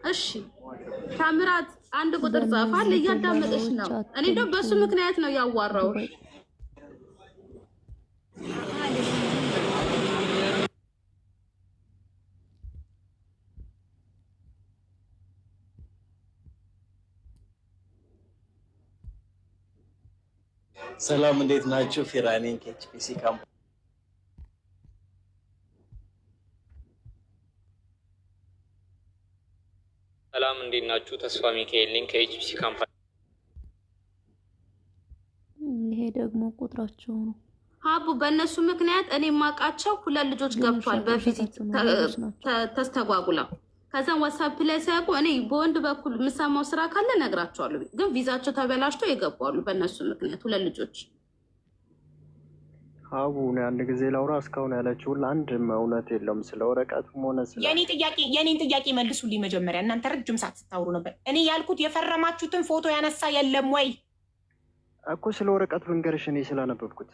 እሺ ታምራት አንድ ቁጥር ጻፋል። በእነዚህ እያዳመጠች ደላላዎች ነው። እኔ እንደውም አትምጡ። በሱ ምክንያት ነው ዱባይ ያዋራውሽ። ሰላም እንዴት ናችሁ? ፊራኔን ከ HPC company። ሰላም እንዴት ናችሁ? ተስፋ ሚካኤል ነኝ ከ HPC company። ይሄ ደግሞ ቁጥራቸው ነው። ሀቡ በእነሱ ምክንያት እኔ የማውቃቸው ሁለት ልጆች ግን ገብቷል ውሸት በ visit ውሸታቸው ነው፣ ሌቦች ናቸው። ተስተጓጉለው። ከዛም WhatsApp ላይ ሲያውቁ እኔ በወንድ በኩል የምሰማው ስራ ካለ እነግራቸዋለሁ። ግን ቪዛቸው ተበላሽቶ የገባሉ በእነሱ ምክንያት ሁለት ልጆች። ሀቡ እኔ አንድ ጊዜ ላውራ። እስካሁን ያለችው ሁላ አንድም እውነት የለውም። ስለ ወረቀቱም ሆነ ስለ የኔ ጥያቄ የኔን ጥያቄ መልሱልኝ መጀመሪያ። እናንተ ረጅም ሰዓት ስታወሩ ነበር። እኔ ያልኩት የፈረማችሁትን ፎቶ ያነሳ የለም ወይ? እኮ ስለ ወረቀቱ ልንገርሽ፣ እኔ ስላነበብኩት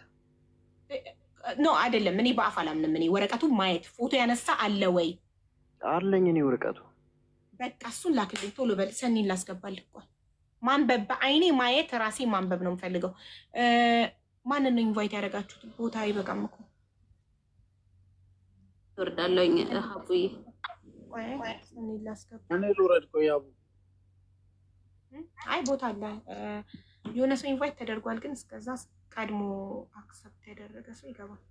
No አይደለም። እኔ በአፍ አላምንም። እኔ ወረቀቱ ማየት ፎቶ ያነሳ አለ ወይ? አለኝ እኔ ወረቀቱ። በቃ እሱን ላክልኝ ቶሎ በል። ሰኒን ላስገባልህ። ቆይ ማንበብ በአይኔ ማየት ራሴ ማንበብ ነው የምፈልገው። ማንን ነው invite ያደረጋችሁት? ቦታ አይበቃም እኮ። ወርዳለኝ ሀቡዬ። ቆይ ሰኒን ላስገባ። እኔ ልውረድ። ቆይ አቡ አይ ቦታ አለ። የሆነ ሰው invite ተደርጓል፣ ግን እስከዛ ቀድሞ accept ያደረገ ሰው ይገባል።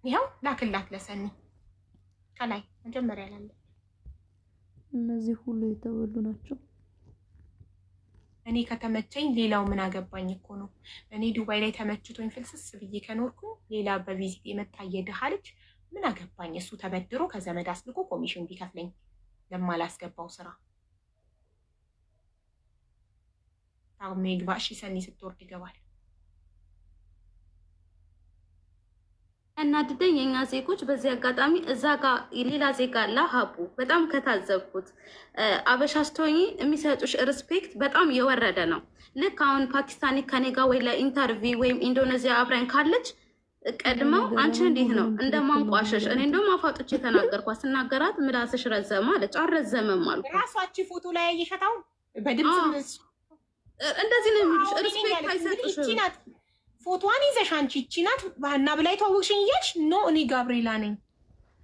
ይኸው ላክላት ለሰኒ ከላይ መጀመሪያ ላለ እነዚህ ሁሉ የተበሉ ናቸው። እኔ ከተመቸኝ ሌላው ምን አገባኝ እኮ ነው። እኔ ዱባይ ላይ ተመችቶኝ ፍልስስ ብዬ ከኖርኩ ሌላ በ visit የመጣ የድሃ ልጅ ምን አገባኝ? እሱ ተበድሮ ከዘመድ አስልኮ ኮሚሽን ቢከፍለኝ ለማላስገባው ስራ ታሜ ግባ። እሺ ሰኒ ስትወርድ ይገባል። ያናድደኝ የእኛ ዜጎች በዚህ አጋጣሚ እዛ ጋ ሌላ ዜጋ አለ ሀቡ በጣም ከታዘብኩት አበሻ ስትሆኚ የሚሰጡሽ respect በጣም የወረደ ነው። ልክ አሁን ፓኪስታኒ ከኔ ጋ ወይ ለ interview ወይም ኢንዶኔዚያ አብረን ካለች ቀድመው አንቺን የሚገርመው እንዴት ነው ሁሉንም ትክክል ነው እንደማንቋሸሽ። እኔ የሚገርመው። እንደውም አፋጥቼ የተናገርኳት ስናገራት ምላስሽ ረዘመ አለች። አልረዘመም አልኳት። ራሷች ፎቶ ላይ ያየሸታው በድምፅ አዎ እንደዚህ ነው የሚሉሽ። አዎ እኔ ነኝ respect ያለች። እንግዲህ እቺ አይሰጡሽም። ናት ፎቶዋን ይዘሽ አንቺ እቺ ናት ባህና ብላ የተዋወቅሽኝ እያልሽ no እኔ ጋብሬላ ነኝ።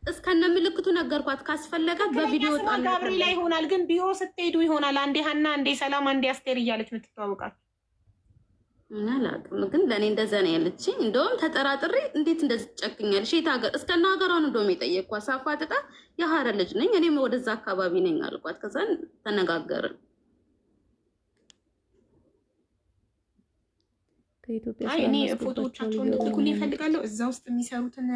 እስከነ ምልክቱ ነገርኳት። ካስፈለጋት ትክክለኛ በቪዲዮ ስሟ ጋብሬላ እወጣላታለሁ። ይሆናል፣ ግን ቢሮ ስትሄዱ ይሆናል አንዴ ሀና፣ አንዴ ሰላም፣ አንዴ አስቴር እያለች የምትተዋወቃት። እኔ አላውቅም፣ ግን ለእኔ እንደዛ ነው ያለችኝ። እንደውም ተጠራጥሬ እንዴት እንደዚህ ትጨክኛለሽ? የት ሀገር እስከነ ሀገሯን እንደውም የጠየቅኳት ሳፋጥጣ የሀረር ልጅ ነኝ እኔም ወደዛ አካባቢ ነኝ አልኳት። ከዛ ተነጋገርን። ከኢትዮጵያ አይ እኔ ስላናስገባቸው ፎቶዎቻቸውን እየሆኑ እንድትልኩልኝ ነው ያሉት። እፈልጋለሁ። እዛ ውስጥ የሚሰሩትን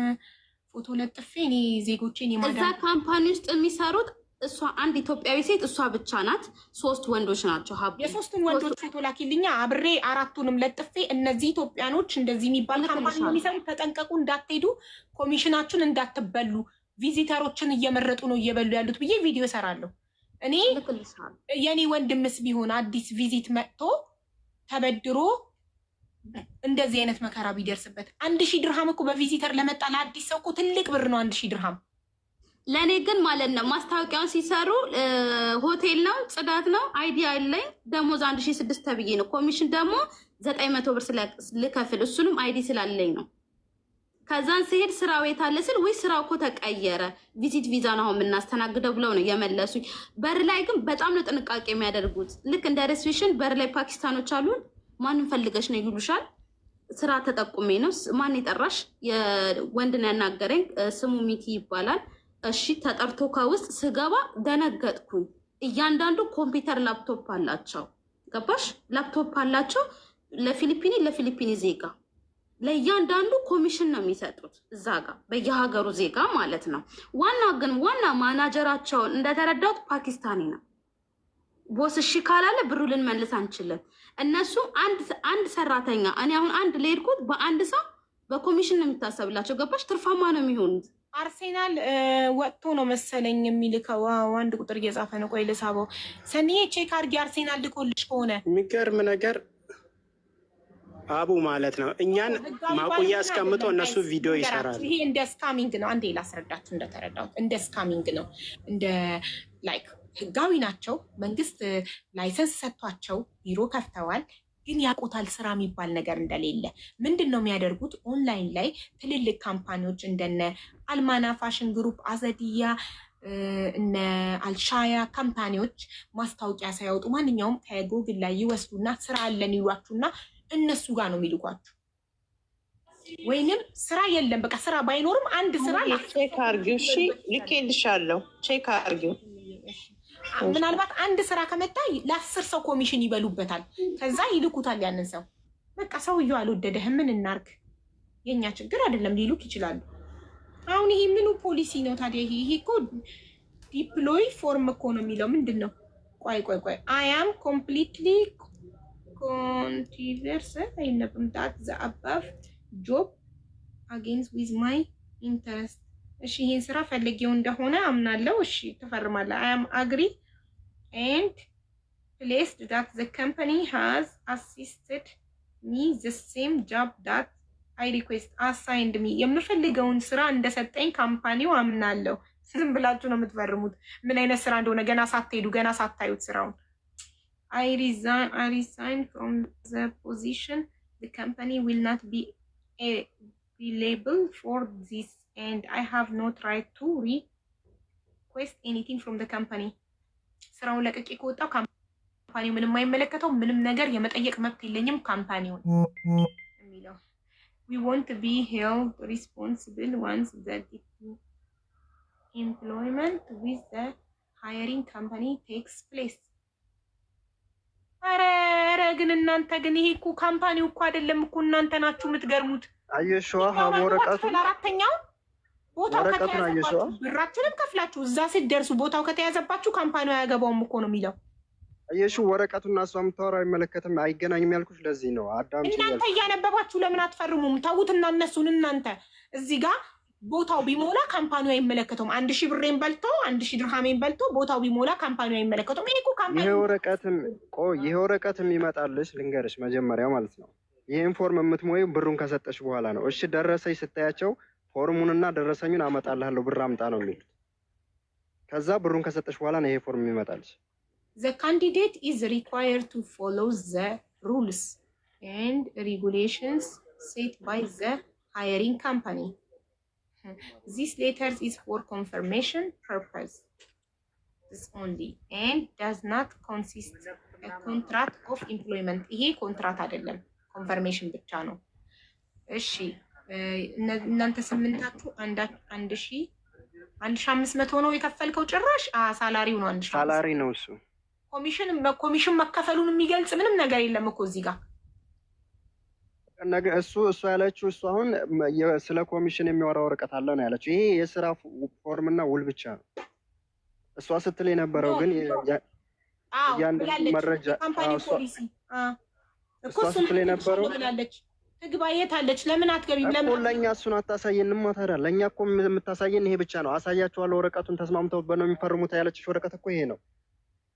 ፎቶ ለጥፌ እኔ ዜጎቼን እዛ የማዳን company ውስጥ የሚሰሩት እሷ አንድ ኢትዮጵያዊ ሴት እሷ ብቻ ናት። ሶስት ወንዶች ናቸው ሀቡ የሶስቱን ሶስት ወንዶች ፎቶ ላኪልኛ፣ አብሬ አራቱንም ለጥፌ እነዚህ ኢትዮጵያኖች እንደዚህ የሚባል company ነው እልክልሻለሁ። የሚሰሩት፣ ተጠንቀቁ፣ እንዳትሄዱ፣ ኮሚሽናችሁን እንዳትበሉ፣ visitor ኦችን እየመረጡ ነው እየበሉ ያሉት ብዬ ቪዲዮ እሰራለሁ። እኔ እልክልሻለሁ። የኔ ወንድምስ ቢሆን አዲስ visit መጥቶ ተበድሮ እንደዚህ አይነት መከራ ቢደርስበት 1,000 ድርሃም እኮ በ visitor ለመጣ ለአዲስ ሰው እኮ ትልቅ ብር ነው። 1,000 ድርሃም ለእኔ ግን ማለት ነው ማስታወቂያውን ሲሰሩ ሆቴል ነው ጽዳት ነው ID አለኝ ደሞዝ 1,600 ተብዬ ነው። ኮሚሽን ደግሞ 900 ብር ልከፍል እሱንም ID ስላለኝ ነው። ከዛን ስሄድ ስራው የት አለ ስል ወይ ስራው እኮ ተቀየረ visit ቪዛ ነው አሁን የምናስተናግደው ብለው ነው የመለሱኝ። በር ላይ ግን በጣም ነው ጥንቃቄ የሚያደርጉት። ልክ እንደ reception በር ላይ ፓኪስታኖች አሉን። ማንን ፈልገሽ ነው ይሉሻል። ስራ ተጠቁሜ ነው። ማን የጠራሽ? የወንድን ያናገረኝ ስሙ ሚኪ ይባላል። እሺ ተጠርቶ ከውስጥ ስገባ ደነገጥኩኝ። እያንዳንዱ ኮምፒውተር ላፕቶፕ አላቸው። ገባሽ? ላፕቶፕ አላቸው። ለፊሊፒኒ ለፊሊፒኒ ዜጋ ለእያንዳንዱ ኮሚሽን ነው የሚሰጡት እዛ ጋር በየሀገሩ ዜጋ ማለት ነው። ዋና ግን ዋና ማናጀራቸውን እንደተረዳሁት ፓኪስታኒ ነው። boss እሺ ካላለ ብሩ ልንመልስ አንችልም። እነሱ አንድ ሰራተኛ እኔ አሁን አንድ ለሄድኩት በአንድ ሰው በኮሚሽን ነው የሚታሰብላቸው። ገባሽ? ትርፋማ ነው የሚሆኑት። አርሴናል ወጥቶ ነው መሰለኝ የሚልከው። wow አንድ ቁጥር እየጻፈ ነው። ቆይ ልሳበው። ሰኒዬ check አድርጊ አርሴናል ልኮልሽ ከሆነ የሚገርም ነገር አቡ ማለት ነው። እኛን ህጋዊ ማቆያ ባልሆነ አስቀምጦ አይደለም እነሱ guys፣ ቪዲዮ ልንገራችሁ። ይሰራሉ። ይሄ እንደ scamming ነው። አንዴ ላስረዳችሁ እንደተረዳሁት እንደ scamming ነው። እንደ like ህጋዊ ናቸው። መንግስት license ሰጥቷቸው ቢሮ ከፍተዋል። ግን ያውቁታል ስራ የሚባል ነገር እንደሌለ። ምንድን ነው የሚያደርጉት? ኦንላይን ላይ ትልልቅ company ዎች እንደነ አልማና ፋሽን ግሩፕ፣ አዘድያ፣ እነ አልሻያ company ዎች ማስታወቂያ ሳያወጡ ማንኛውም ከጎግል ላይ ይወስዱና ስራ አለን ይሏችሁና እነሱ ጋር ነው የሚልኳችሁ። ወይንም ስራ የለም፣ በቃ ስራ ባይኖርም አንድ ስራ Check አርጊው። እሺ ልኬልሻለሁ። Check አርጊው። ምናልባት አንድ ስራ ከመጣ ለ10 ሰው ኮሚሽን ይበሉበታል። ከዛ ይልኩታል ያንን ሰው። በቃ ሰውየው አልወደደህም፣ ምን እናርግ? የእኛ ችግር አይደለም ሊሉክ ይችላሉ። አሁን ይሄ ምኑ ፖሊሲ ነው ታዲያ? ይሄ እኮ deploy form እኮ ነው የሚለው፣ ምንድን ነው? ቆይ ቆይ ቆይ፣ I am completely convinced አይነብም that the above job aligns with my interest። እሺ፣ ይሄን ስራ ፈልጌው እንደሆነ አምናለሁ። እሺ፣ ትፈርማለህ። I am agree and pleased that the company has assisted me the same job that I request assigned me፣ የምፈልገውን ስራ እንደሰጠኝ company ው አምናለሁ። ዝም ብላችሁ ነው የምትፈርሙት። ምን አይነት ስራ እንደሆነ ገና ሳትሄዱ፣ ገና ሳታዩት ስራውን። I resign from the position, the company will not be liable for this and I have not right to request anything from the company። ስራውን ለቅቄ ከወጣው company ው ምንም አይመለከተው፣ ምንም ነገር የመጠየቅ መብት የለኝም company ውን የሚለው። We won't be held responsible once the employment with the hiring company takes place። ኧረ ኧረ ግን እናንተ ግን ይሄ እኮ company ው እኮ አይደለም እኮ፣ እናንተ ናችሁ የምትገርሙት። አየሽዋ ሀብ ወረቀቱን? አራተኛው ቦታው ወረቀቱን አየሽዋ? ከተያዘባችሁ፣ ብራችሁንም ከፍላችሁ እዛ ስትደርሱ ቦታው ከተያዘባችሁ company ው አያገባውም እኮ ነው የሚለው። አየሽው? ወረቀቱና እሷ የምታወራው አይመለከትም፣ አይገናኝም ያልኩሽ ለዚህ ነው። አዳምጪ እናንተ እያልኩሽ። እያነበባችሁ ለምን አትፈርሙም? ተዉትና እነሱን፣ እናንተ እዚህ ጋር ቦታው ቢሞላ company ው አይመለከተውም። 1000 ብሬን በልቶ፣ 1000 ድርሃሜን በልቶ ቦታው ቢሞላ company ው አይመለከተውም። ይሄ እኮ ይሄ company ወረቀትም፣ ቆይ፣ ይሄ ወረቀት የሚመጣልሽ ልንገርሽ መጀመሪያ ማለት ነው። ይሄን ፎርም የምትሞይው ብሩን ከሰጠሽ በኋላ ነው። እሺ ደረሰኝ ስታያቸው ፎርሙንና ደረሰኙን አመጣልሃለሁ፣ ብር አምጣ ነው የሚሉት። ከዛ ብሩን ከሰጠሽ በኋላ ነው ይሄ ፎርም የሚመጣልሽ። The candidate is required to follow the rules and regulations set by the hiring company. This letter is for confirmation purpose only and does not consist a contract of employment። ይሄ ኮንትራት አይደለም፣ confirmation ብቻ ነው። እሺ፣ እናንተ ስምንታችሁ 1000፣ 1500 ነው የከፈልከው። ጭራሽ salary ው ነው 1500። Salary ነው እሱ። ኮሚሽን መከፈሉን የሚገልጽ ምንም ነገር የለም እኮ እዚህ ጋር። ነገ እሱ ያለችው፣ እሱ አሁን ስለ ኮሚሽን የሚያወራ ወረቀት አለ ነው ያለችው። ይሄ የስራ ፎርምና ውል ብቻ ነው። እሷ ስትል የነበረው ግን እያንዳንዱ ብላለች። መረጃ የ company ፖሊሲ እኮ እሷ እሱን ስትል የነበረው ብላለች። ትግባ፣ የት አለች? ለምን አትገቢም? እኮ ለምን ለእኛ እሱን አታሳየንማ ታዲያ። ለእኛ እኮ የምታሳየን ይሄ ብቻ ነው። አሳያቸዋለሁ ወረቀቱን፣ ተስማምተውበት ነው የሚፈርሙት ያለችሽ ወረቀት እኮ ይሄ ነው።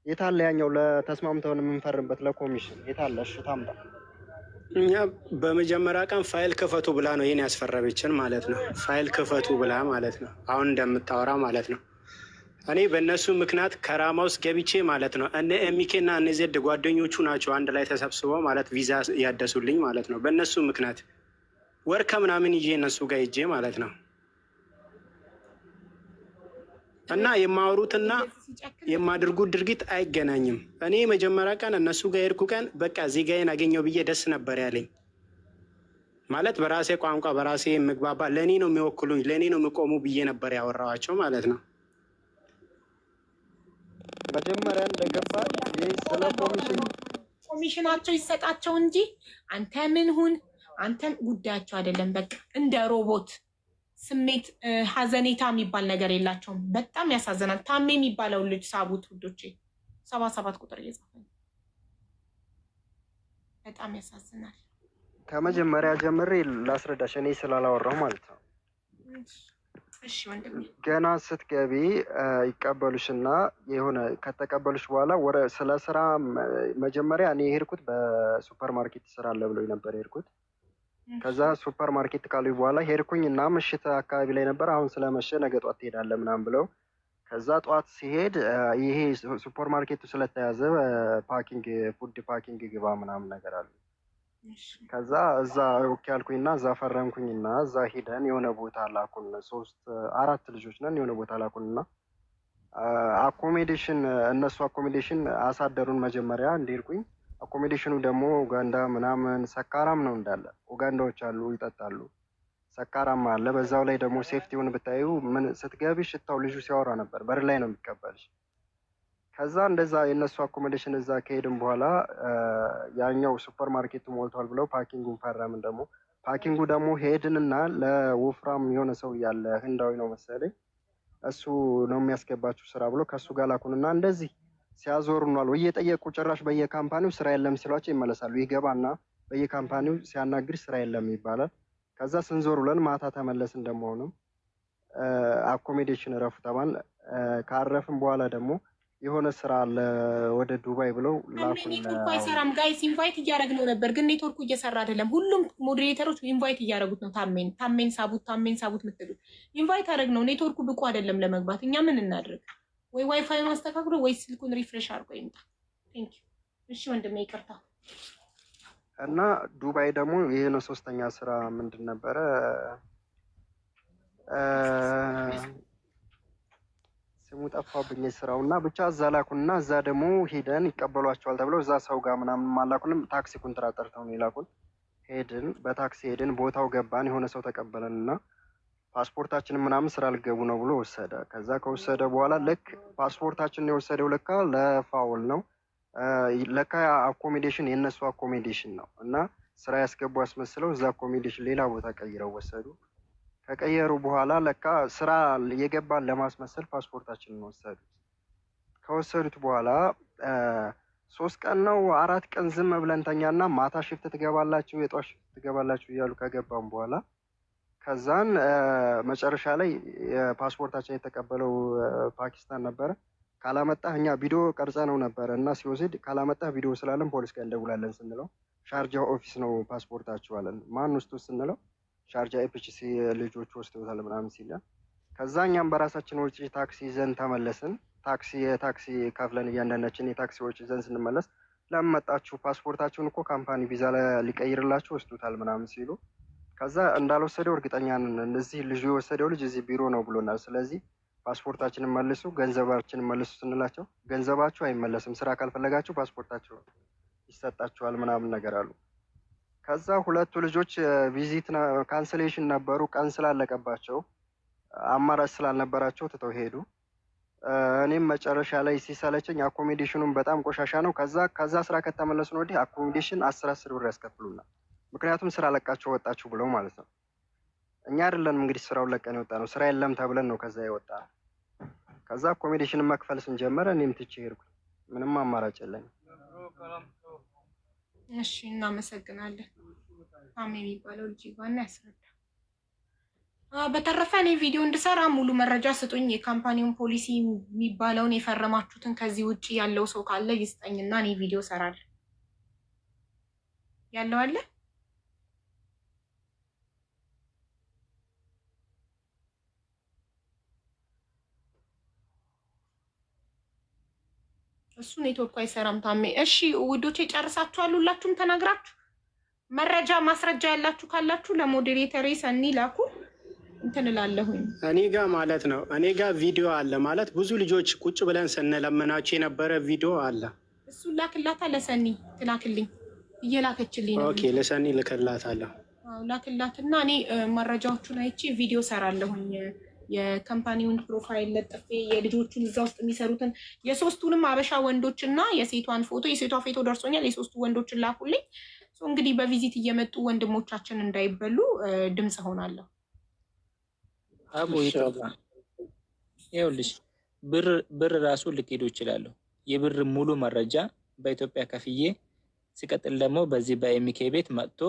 የታለ ያኛው ለተስማምተውን የምንፈርምበት ለኮሚሽን የታለ? እሺ ታምጣ። እኛ በመጀመሪያ ቀን ፋይል ክፈቱ ብላ ነው ይህን ያስፈረመችን ማለት ነው። ፋይል ክፈቱ ብላ ማለት ነው። አሁን እንደምታወራ ማለት ነው። እኔ በእነሱ ምክንያት ከራማ ውስጥ ገብቼ ማለት ነው። እነ ኤሚኬ እና እነ ዜድ ጓደኞቹ ናቸው አንድ ላይ ተሰብስበው ማለት ቪዛ ያደሱልኝ ማለት ነው። በእነሱ ምክንያት ወር ከምናምን ይዤ እነሱ ጋር ሄጄ ማለት ነው። እና የማወሩትና የማድርጉት ድርጊት አይገናኝም። እኔ መጀመሪያ ቀን እነሱ ጋር የሄድኩ ቀን በቃ ዜጋዬን አገኘው ብዬ ደስ ነበር ያለኝ። ማለት በራሴ ቋንቋ በራሴ ምግባባ፣ ለእኔ ነው የሚወክሉኝ፣ ለእኔ ነው የሚቆሙ ብዬ ነበር ያወራኋቸው ማለት ነው። መጀመሪያ እንደገባ ይህ ስለ ኮሚሽን ኮሚሽናቸው ይሰጣቸው እንጂ አንተ ምን ሁን አንተም ጉዳያቸው አይደለም። በቃ እንደ ሮቦት ስሜት ሀዘኔታ የሚባል ነገር የላቸውም። በጣም ያሳዝናል። ታሜ የሚባለውን ልጅ ሳቡት ውዶቼ፣ 77 ቁጥር እየጻፈ ነው። በጣም ያሳዝናል። ከመጀመሪያ ጀምሬ ላስረዳሽ እኔ ስላላወራሁ ማለት ነው። እሺ ወንድሜ። ገና ስትገቢ ይቀበሉሽና የሆነ ከተቀበሉሽ በኋላ ወረ ስለ ስራ መጀመሪያ እኔ የሄድኩት በሱፐር ማርኬት ስራ አለ ብሎኝ ነበር የሄድኩት። ከዛ ሱፐር ማርኬት ካሉኝ በኋላ ሄድኩኝ እና ምሽት አካባቢ ላይ ነበር። አሁን ስለመሸ ነገ ጧት ትሄዳለህ ምናምን ብለው፣ ከዛ ጧት ሲሄድ ይሄ ሱፐር ማርኬቱ ስለተያዘ packing፣ food packing ግባ ምናምን ነገር አሉ። ከዛ እዛ okay አልኩኝና እዛ ፈረምኩኝና እዛ ሄደን የሆነ ቦታ ላኩን። ሶስት አራት ልጆች ነን። የሆነ ቦታ ላኩንና accommodation እነሱ accommodation አሳደሩን። መጀመሪያ እንደሄድኩኝ accommodation ኑ ደግሞ ኡጋንዳ ምናምን ሰካራም ነው እንዳለ፣ ኡጋንዳዎች አሉ ይጠጣሉ፣ ሰካራም አለ። በዛው ላይ ደግሞ safety ውን ብታዩ ምን ስትገቢ ሽታው ልጁ ሲያወራ ነበር። በር ላይ ነው የሚቀበልሽ። ከዛ እንደዛ የእነሱ accommodation እዛ ከሄድን በኋላ ያኛው ሱፐር ማርኬቱ ሞልቷል ብለው packing ኡን ፈረምን። ደግሞ packing ኡ ደግሞ ሄድንና ለወፍራም የሆነ ሰው ያለ ህንዳዊ ነው መሰለኝ እሱ ነው የሚያስገባችሁ ስራ ብሎ ከእሱ ጋር ላኩንና እንደዚህ ሲያዞሩናል እየጠየቁ ጭራሽ በየ company ው ስራ የለም ሲሏቸው ይመለሳሉ። ይገባና በየ company ው ሲያናግር ስራ የለም ይባላል። ከዛ ስንዞር ብለን ማታ ተመለስን። እንደመሆኑም accommodation እረፉ ተባልን። ካረፍን በኋላ ደግሞ የሆነ ስራ አለ ወደ ዱባይ ብለው ላኩን። ኔትወርኩ አይሰራም guys፣ invite እያደረግነው ነበር፣ ግን ኔትወርኩ እየሰራ አይደለም። ሁሉም moderator ኦች invite እያደረጉት ነው። ታሜን ታሜን ሳቡት፣ ታሜን ሳቡት የምትሉት invite አደረግነው። ኔትወርኩ ብቁ አይደለም ለመግባት። እኛ ምን እናድርግ? ወይ ዋይፋዩን አስተካክሎ ወይ ስልኩን refresh አድርጎ ይምጣ። Thank you። እሺ ወንድሜ ይቅርታ። እና ዱባይ ደግሞ ይሄ ነው ሶስተኛ ስራ ምንድን ነበረ ስሙ ጠፋብኝ ስራው እና ብቻ እዛ ላኩንና እዛ ደግሞ ሄደን ይቀበሏቸዋል ተብለው እዛ ሰው ጋር ምናምን አላኩንም። ታክሲ ኩንትራት ጠርተው ነው የላኩን። ሄድን፣ በታክሲ ሄድን፣ ቦታው ገባን። የሆነ ሰው ተቀበለን እና ፓስፖርታችንን ምናምን ስራ ልገቡ ነው ብሎ ወሰደ። ከዛ ከወሰደ በኋላ ልክ ፓስፖርታችንን የወሰደው ለካ ለ foul ነው፣ ለካ accommodation የእነሱ accommodation ነው እና ስራ ያስገቡ አስመስለው እዛ accommodation ሌላ ቦታ ቀይረው ወሰዱ። ከቀየሩ በኋላ ለካ ስራ የገባን ለማስመሰል ፓስፖርታችንን ወሰዱት። ከወሰዱት በኋላ 3 ቀን ነው 4 ቀን ዝም ብለን ተኛና ማታ shift ትገባላችሁ፣ የጧት shift ትገባላችሁ እያሉ ከገባም በኋላ ከዛን መጨረሻ ላይ ፓስፖርታችን የተቀበለው ፓኪስታን ነበረ። ካላመጣህ እኛ ቪዲዮ ቀርጸ ነው ነበረ እና ሲወስድ ካላመጣህ ቪዲዮ ስላለን ፖሊስ ጋር እንደውላለን ስንለው ሻርጃ office ነው ፓስፖርታችሁ አለን። ማን ወስዶ ስንለው ሻርጃ EPHC ልጆች ወስደውታል ምናምን ሲለን ከዛ እኛም በራሳችን ወጪ ታክሲ ይዘን ተመለስን። ታክሲ የታክሲ ከፍለን እያንዳንዳችን የታክሲ ወጪ ይዘን ስንመለስ ለምን መጣችሁ? ፓስፖርታችሁን እኮ company ቪዛ ሊቀይርላችሁ ወስዶታል ምናምን ሲሉ ከዛ እንዳልወሰደው እርግጠኛ ነን። እዚህ ልጁ የወሰደው ልጅ እዚህ ቢሮ ነው ብሎናል። ስለዚህ ፓስፖርታችንን መልሱ፣ ገንዘባችንን መልሱ ስንላቸው ገንዘባችሁ አይመለስም፣ ስራ ካልፈለጋችሁ ፓስፖርታችሁ ይሰጣችኋል ምናምን ነገር አሉ። ከዛ ሁለቱ ልጆች visit cancellation ነበሩ። ቀን ስላለቀባቸው አማራጭ ስላልነበራቸው ትተው ሄዱ። እኔም መጨረሻ ላይ ሲሰለቸኝ accommodation ኑን በጣም ቆሻሻ ነው። ከዛ ስራ ከተመለስን ወዲህ accommodation 10 10 ብር ያስከፍሉናል። ምክንያቱም ስራ ለቃችሁ ወጣችሁ ብለው ማለት ነው። እኛ አይደለንም እንግዲህ ስራውን ለቀን የወጣ ነው። ስራ የለም ተብለን ነው ከዛ የወጣ ነው። ከዛ accommodation መክፈል ስንጀመረ እኔም ትቼ ሄድኩኝ። ምንም አማራጭ የለኝም። እሺ እናመሰግናለን። ታሜ የሚባለው ልጅ ይግባና ያስረዳ። በተረፈ እኔ ቪዲዮ እንድሰራ ሙሉ መረጃ ስጡኝ። የ company ውን ፖሊሲ የሚባለውን የፈረማችሁትን ከዚህ ውጭ ያለው ሰው ካለ ይስጠኝና እኔ ቪዲዮ እሰራለሁ። ያለው አለ። እሱ ኔትወርኩ አይሰራም። ታሜ እሺ ውዶቼ ጨርሳችኋል? ሁላችሁም ተናግራችሁ መረጃ ማስረጃ ያላችሁ ካላችሁ ለ moderator ኤ ሰኒ ላኩ። እንትን እላለሁኝ። እኔ ጋ ማለት ነው፣ እኔ ጋ ቪዲዮ አለ ማለት ብዙ ልጆች ቁጭ ብለን ስንለምናቸው የነበረ ቪዲዮ አለ። እሱን ላክላታ ለሰኒ ትላክልኝ፣ እየላከችልኝ ነው። Okay፣ ለሰኒ ልክላታለሁ። አዎ ላክላትና እኔ መረጃዎቹን አይቼ ቪዲዮ ሰራለሁኝ። የ company ውን profile ለጥፌ የልጆቹን እዛ ውስጥ የሚሰሩትን የሶስቱንም አበሻ ወንዶች እና የሴቷን ፎቶ፣ የሴቷ ፎቶ ደርሶኛል። የሶስቱ ወንዶችን ላኩልኝ። እንግዲህ በ visit እየመጡ ወንድሞቻችን እንዳይበሉ ድምፅ ሆናለሁ። አቦ ይኸውልሽ ብር ራሱ ልክሄዱ ይችላሉ። የብር ሙሉ መረጃ በኢትዮጵያ ከፍዬ ሲቀጥል ደግሞ በዚህ በኤምኬ ቤት መጥቶ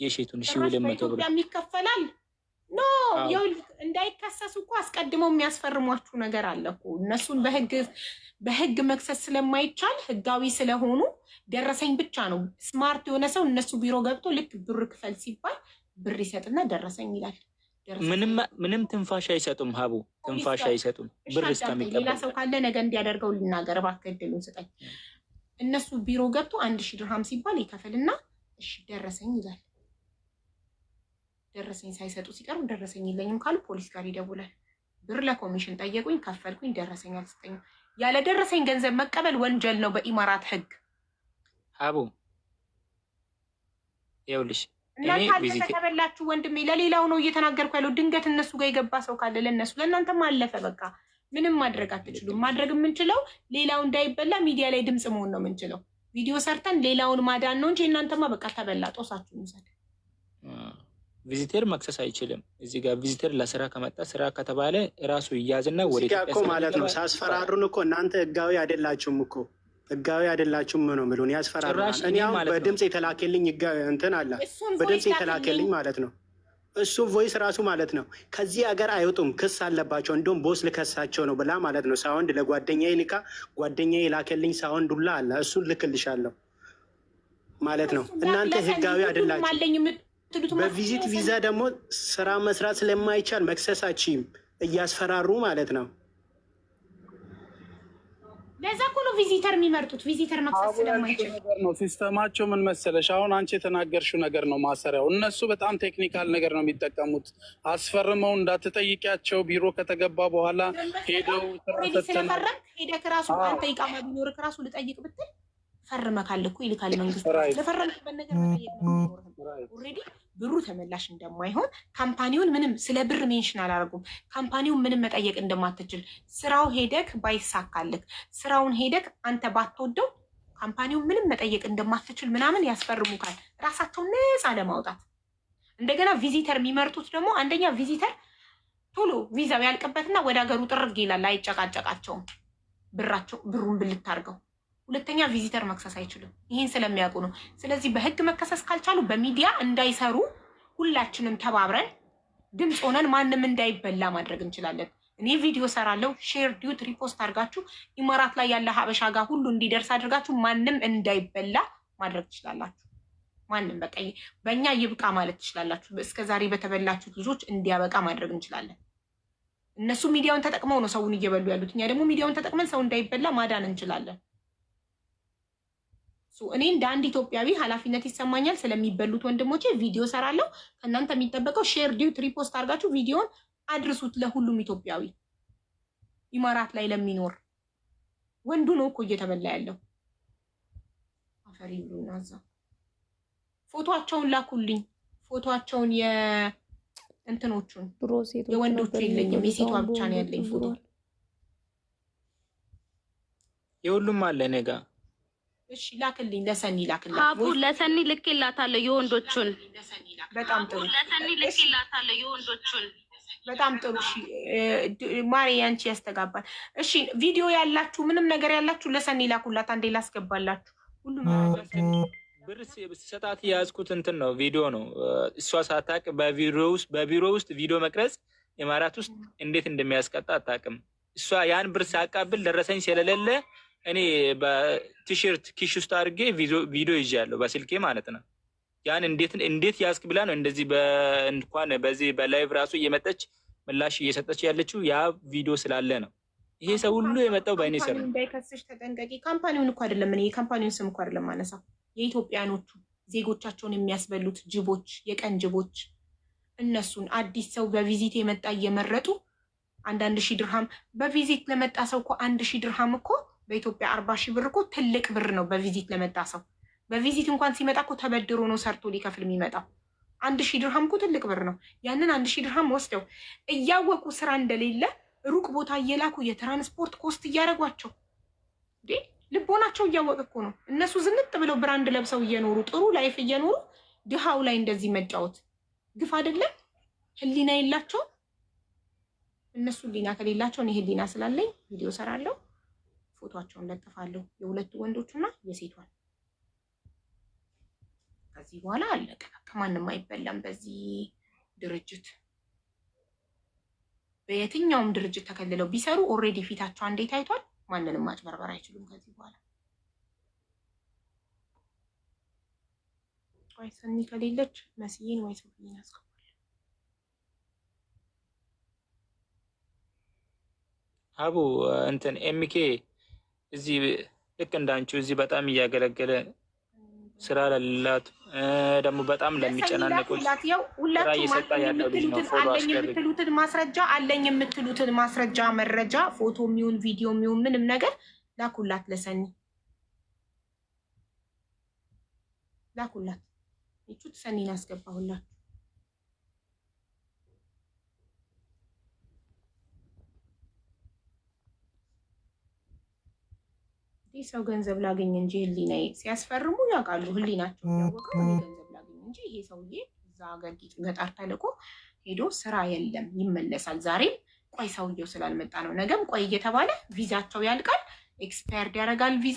የሼቱን 1200 ብር በኢትዮጵያ ይከፈላል። No፣ ይኸውልህ እንዳይከሰሱ እኮ አስቀድመው የሚያስፈርሟችሁ ነገር አለ እኮ። እነሱን በህግ መክሰስ ስለማይቻል፣ ህጋዊ ስለሆኑ ደረሰኝ ብቻ ነው። Smart የሆነ ሰው እነሱ ቢሮ ገብቶ ልክ ብር ክፈል ሲባል ብር ይሰጥና ደረሰኝ ይላል። ምንም ምንም ትንፋሽ አይሰጡም። ሀቡ፣ ትንፋሽ አይሰጡም። ብር እስከሚቀበል። ሌላ ሰው ካለ ነገ እንዲያደርገው ልናገር፣ እባክህ እድሉን ስጠኝ። እነሱ ቢሮ ገብቶ 1000 ድርሃም ሲባል ይከፍልና እሺ ደረሰኝ ይላል። ደረሰኝ ሳይሰጡ ሲቀሩ፣ ደረሰኝ የለኝም ካሉ ፖሊስ ጋር ይደውላል። ብር ለኮሚሽን ጠየቁኝ፣ ከፈልኩኝ፣ ደረሰኝ አልሰጠኝም። ያለ ደረሰኝ ገንዘብ መቀበል ወንጀል ነው በኢማራት ህግ። ሀቡ፣ ይኸውልሽ እናንተ አልተቀበላችሁ ወንድሜ፣ ለሌላው ነው እየተናገርኩ ያለው። ድንገት እነሱ ጋር የገባ ሰው ካለ ለእነሱ፣ ለእናንተም አለፈ። በቃ ምንም ማድረግ አትችሉም። ማድረግ የምንችለው ሌላው እንዳይበላ ሚዲያ ላይ ድምፅ መሆን ነው የምንችለው። ቪዲዮ ሰርተን ሌላውን ማዳን ነው እንጂ እናንተማ በቃ ተበላ፣ ጦሳችሁን ውሰድ። Visitor መክሰስ አይችልም። እዚህ ጋር visitor ለስራ ከመጣ፣ ስራ ከተባለ ራሱ ይያዝና ወደ እዚህ ጋር እኮ ማለት ነው ሳስፈራሩን እኮ፣ እናንተ ህጋዊ አይደላችሁም እኮ፣ ህጋዊ አይደላችሁም ነው የሚሉን፣ ያስፈራሩናል። እኔ አሁን በድምፅ የተላከልኝ እንትን አለ፣ በድምፅ የተላከልኝ ማለት ነው። እሱ voice ራሱ ማለት ነው ከዚህ ሀገር አይወጡም፣ ክስ አለባቸው፣ እንደውም boss ልከሳቸው ነው ብላ ማለት ነው። Sound ለጓደኛዬ ልካ ጓደኛዬ የላከልኝ sound ሁላ አለ፣ እሱን ልክልሻለሁ ማለት ነው። እናንተ ህጋዊ አይደላችሁ፣ በ visit ቪዛ ደግሞ ስራ መስራት ስለማይቻል መክሰሳችም እያስፈራሩ ማለት ነው። ለዛ እኮ ነው visitor የሚመርጡት፣ visitor መክሰስ ስለማይችል። ነገር ነው system ኣቸው። ምን መሰለሽ፣ አሁን አንቺ የተናገርሽው ነገር ነው ማሰሪያው። እነሱ በጣም technical ነገር ነው የሚጠቀሙት። አስፈርመው እንዳትጠይቂያቸው፣ ቢሮ ከተገባ በኋላ ሄደው Already ስለፈረምክ ሄደክ ራሱ አንተ ኢቃማ ቢኖርክ ራሱ ልጠይቅ ብትል ፈርመካል እኮ ይልካል መንግስት። ለፈረምክበት ነገር መጠየቅ ነው። Already ብሩ ተመላሽ እንደማይሆን፣ company ውን ምንም ስለ ብር mention አላደረጉም። Company ውን ምንም መጠየቅ እንደማትችል፣ ስራው ሄደክ ባይሳካልክ፣ ስራውን ሄደክ አንተ ባትወደው company ውን ምንም መጠየቅ እንደማትችል ምናምን ያስፈርሙካል፣ ራሳቸውን ነፃ ለማውጣት። እንደገና visitor የሚመርጡት ደግሞ አንደኛ visitor ቶሎ ቪዛው ያልቅበትና ወደ ሀገሩ ጥርግ ይላል፣ አይጨቃጨቃቸውም። ብራቸው ብሩን ብልት አድርገው። ሁለተኛ visitor መክሰስ አይችልም። ይህን ስለሚያውቁ ነው። ስለዚህ በህግ መከሰስ ካልቻሉ በሚዲያ እንዳይሰሩ ሁላችንም ተባብረን ድምፅ ሆነን ማንም እንዳይበላ ማድረግ እንችላለን። እኔ ቪዲዮ ሰራለሁ። Share፣ duet፣ repost አድርጋችሁ ኢማራት ላይ ያለ ሀበሻ ጋር ሁሉ እንዲደርስ አድርጋችሁ ማንም እንዳይበላ ማድረግ ትችላላችሁ። ማንም በቃ በእኛ ይብቃ ማለት ትችላላችሁ። እስከ ዛሬ በተበላችሁት ልጆች እንዲያበቃ ማድረግ እንችላለን። እነሱ ሚዲያውን ተጠቅመው ነው ሰውን እየበሉ ያሉት። እኛ ደግሞ ሚዲያውን ተጠቅመን ሰው እንዳይበላ ማዳን እንችላለን። እኔ እንደ አንድ ኢትዮጵያዊ ኃላፊነት ይሰማኛል ስለሚበሉት ወንድሞቼ ቪዲዮ ሰራለሁ። ከእናንተ የሚጠበቀው share፣ duet፣ repost አድርጋችሁ ቪዲዮን አድርሱት ለሁሉም ኢትዮጵያዊ ኢማራት ላይ ለሚኖር። ወንዱ ነው እኮ እየተበላ ያለው። አፈሪ ብሉና እዛ ፎቶቸውን ላኩልኝ። ፎቶቸውን የእንትኖቹን ድሮ ሴቶች የወንዶቹ ነበር የለኝም፣ የሚበሉት፣ የሴቷ አሁን ብቻ ነው በወንዶቹ ያለኝ ፎቶ። ዙሯል። የሁሉም አለ እኔ ጋ። እሺ ላክልኝ፣ ለሰኒ ላክላት። ሀቡ፣ ለሰኒ ልኬላታለሁ የወንዶቹን። በጣም ጥሩ። ለሰኒ ልኬላታለሁ የወንዶቹን። በጣም ጥሩ። እሺ ማሪ፣ ያንቺ ያስተጋባል። እሺ ቪዲዮ ያላችሁ፣ ምንም ነገር ያላችሁ ለሰኒ ላኩላት፣ አንዴ ላስገባላችሁ። ሁሉም መረጃ ሰኒ ብር ሲሰጣት የያዝኩት እንትን ነው፣ ቪዲዮ ነው። እሷ ሳታውቅ በቢሮ ውስጥ ቪዲዮ መቅረጽ ኢማራት ውስጥ እንዴት እንደሚያስቀጣ አታውቅም። እሷ ያን ብር ሳቃብል ደረሰኝ ስለሌለ እኔ በቲሸርት ኪሽ ውስጥ አድርጌ ቪዲዮ ይዣለሁ በስልኬ ማለት ነው። ያን እንዴት እንዴት ያዝክ ብላ ነው እንደዚህ እንኳን በዚህ በ live ራሱ እየመጠች ምላሽ እየሰጠች ያለችው፣ ያ ቪዲዮ ስላለ ነው። ይሄ ሰው ሁሉ የመጣው በእኔ ስር Company ው ነው። እንዳይከስሽ ተጠንቀቂ። Company ውን እኮ አይደለም፣ እኔ የ company ውን ስም እኮ አይደለም ማነሳው፣ የኢትዮጵያኖቹ ዜጎቻቸውን የሚያስበሉት ጅቦች፣ የቀን ጅቦች፣ እነሱን አዲስ ሰው በ visit የመጣ እየመረጡ አንዳንድ ሺህ ድርሃም። በ visit ለመጣ ሰው እኮ 1000 ድርሃም እኮ በኢትዮጵያ 40,000 ብር እኮ ትልቅ ብር ነው። በ visit ለመጣ ሰው፣ በ visit እንኳን ሲመጣ እኮ ተበድሮ ነው ሰርቶ ሊከፍል የሚመጣው። 1000 ድርሃም እኮ ትልቅ ብር ነው። ያንን 1000 ድርሃም ወስደው እያወቁ ስራ እንደሌለ ሩቅ ቦታ እየላኩ የትራንስፖርት cost እያደረጓቸው፣ እንዴ ልቦናቸው እያወቀ እኮ ነው። እነሱ ዝንጥ ብለው brand ለብሰው እየኖሩ፣ ጥሩ life እየኖሩ ድሃው ላይ እንደዚህ መጫወት ግፍ አይደለም? ህሊና የላቸውም። እነሱ ህሊና ከሌላቸው እኔ ህሊና ስላለኝ ቪዲዮ ሰራለሁ፣ ፎቶቸውን ለጥፋለሁ፣ የሁለቱ ወንዶቹና የሴቷን። ከዚህ በኋላ አለቀ። በቃ ማንም አይበላም በዚህ ድርጅት። በየትኛውም ድርጅት ተከልለው ቢሰሩ already ፊታቸው አንዴ ታይቷል። ማንንም ማጭበርበር አይችሉም ከዚህ በኋላ። ወይ ሰኒ ከሌለች መስዬን ወይ ሶፊን አስገባለሁ። አቡ እንትን ኤምኬ እዚህ ልክ እንዳንቺው እዚህ በጣም እያገለገለ ስራ ለሌላት ደግሞ በጣም ለሚጨናነቁት ያው ስራ ሁላችሁም እየሰጣ አለኝ ያለው ልጅ ነው። የምትሉትን follow አለኝ አስደርግ። የምትሉትን ማስረጃ አለኝ የምትሉትን ማስረጃ መረጃ ፎቶ የሚሆን ቪዲዮ የሚሆን ምንም ነገር ላኩላት፣ ለሰኒ ላኩላት። ይቹት ሰኒን አስገባሁላችሁ። ይህ ሰው ገንዘብ ላገኝ እንጂ ህሊናዬ ሲያስፈርሙ ያውቃሉ። ህሊናቸው እያወቀው እኔ ገንዘብ ላገኝ እንጂ ይሄ ሰውዬ እዛ ሀገር ገጠር ተልኮ ሄዶ ስራ የለም ይመለሳል። ዛሬም ቆይ ሰውየው ስላልመጣ ነው፣ ነገም ቆይ እየተባለ ቪዛቸው ያልቃል፣ expired ያደርጋል ቪዛ